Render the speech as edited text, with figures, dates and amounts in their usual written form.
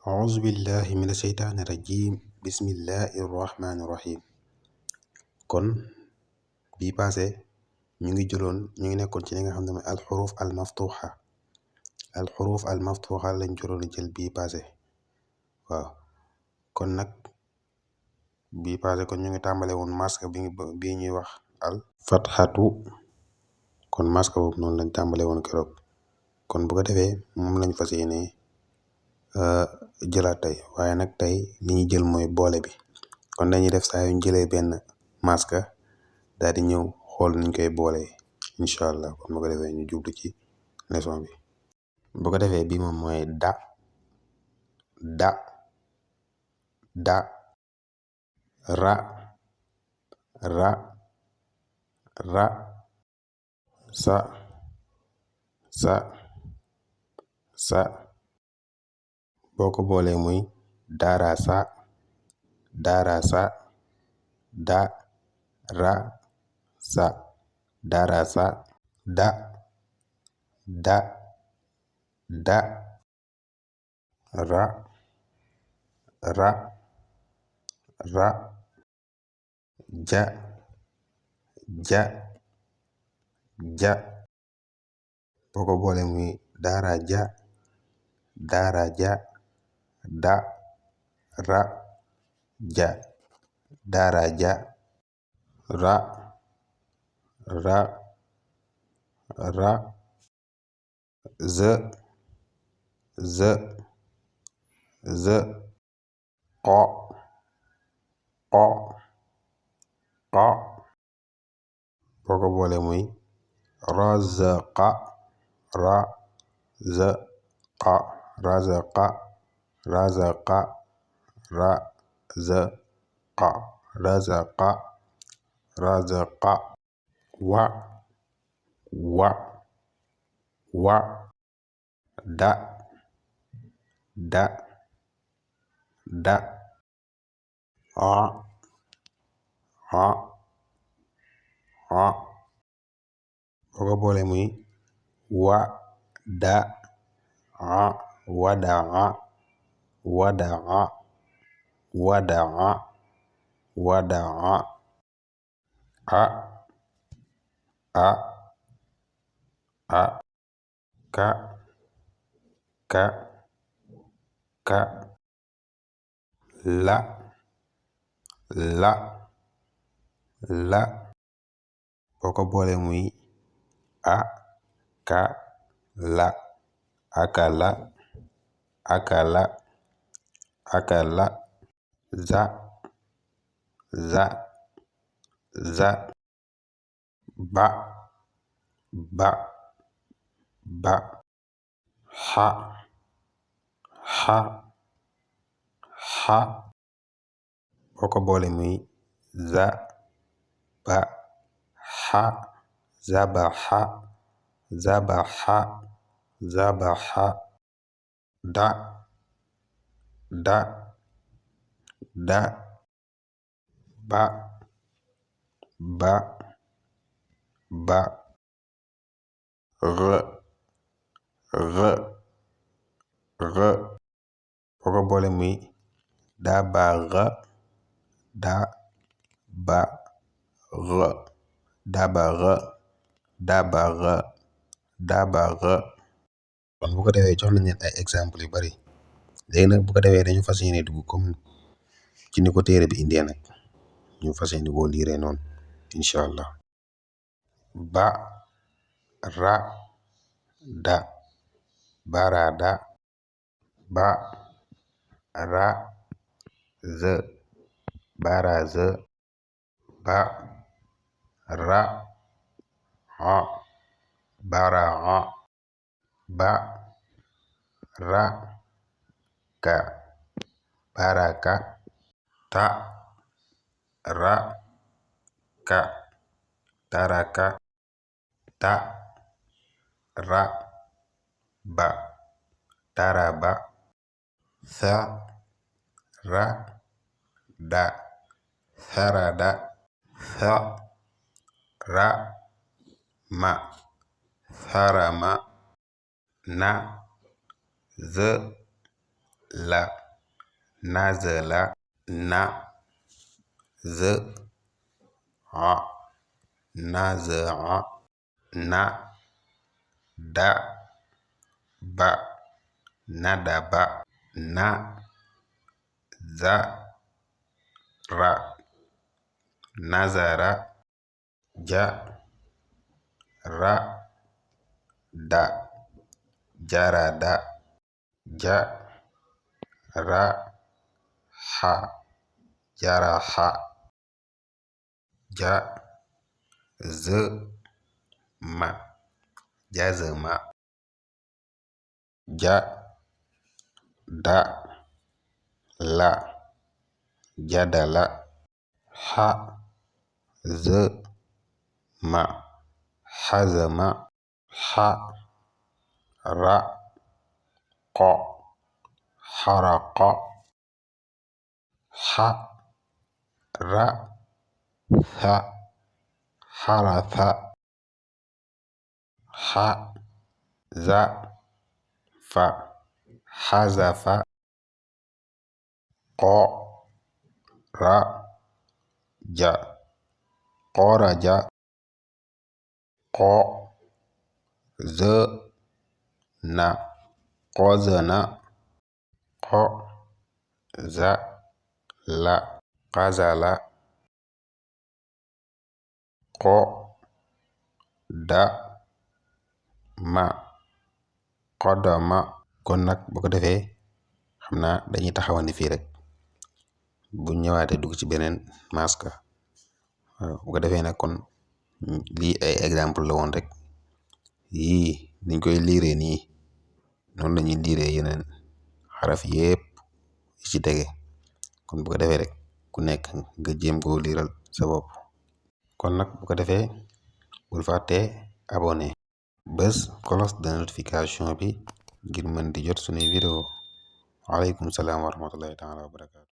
أعوذ بالله من الشيطان الرجيم بسم الله الرحمن الرحيم kon bii passé ñu ngi nekkoon ci li nga xam ne mooy alxuruf al maftuxa lañ jëloon jël bii passé waaw kon nag bii passé kon ñu ngi tàmbale woon masque bi ñuy wax al fatxatu kon masque boobu noonu lañ tàmbale woon keroog kon bu ko defee moom lañ fas yéene jëlaat tey waaye nag tey li ñuy jël mooy boole bi kon dañuy def saa yu ñu jëlee benn masque daal di ñëw xool nuñ koy boolee incha allah kon bu ko defee ñu jublu ci leçon bi bu ko defee bii moom mooy da ra sa boo ko boolee muy darasa da ra sa darasa da ra ja boo ko boolee muy daraja da ra ja daraja ra z qo boo ko boole muy razaqa wa da boo ko boole muy wa da wadaa ka la boo ko boole muy ka la akala za ba ha boo ko boole muy za ba ha zabaha da ba boo ko boole muy dabaga kon bu ko defee jox nañ leen ay exemple yu bari léegi nag bu ko defee dañu fas yéene dugg comme ci ni ko téere bi indee nag ñu fas yéene koo liiree noonu incha allah ba ra da barada ba ra ze baraze ba ra baraa ba ra ka baraka ta ra ka taraka ta ra ba taraba sa ra da sarada sa ra ma sarama na z la nazala na z a nazaa na da ba nadaba na za ra nazara ja ra da jarada ja ra ha jaraha ja z ma jazama ja da la jadala ha z ma hazama ha ra qa haraqa ha ra tha haratha ha za fa hazafa qa ra ja qaraja qa z na qazana qa za la qazala qa da ma qadama. kon nag bu ko defee xam naa dañuy taxawandi fii rek bu ñëwaatee dugg ci beneen maska. bu ko defee nag kon lii ay exemple la woon rek yii niñ koy liiree nii noonu lañuy liiree yeneen xaraf yépp yi ci tege. kon bu ko defee rek ku nekk nga jéem koo liiral sa bopp. kon nag bu ko defee bul fàttee abonné bés cloche de notification bi ngir mën di jot suñuy vidéo. waaleykum salaam wa rahmatullahi taala wa barakaatu.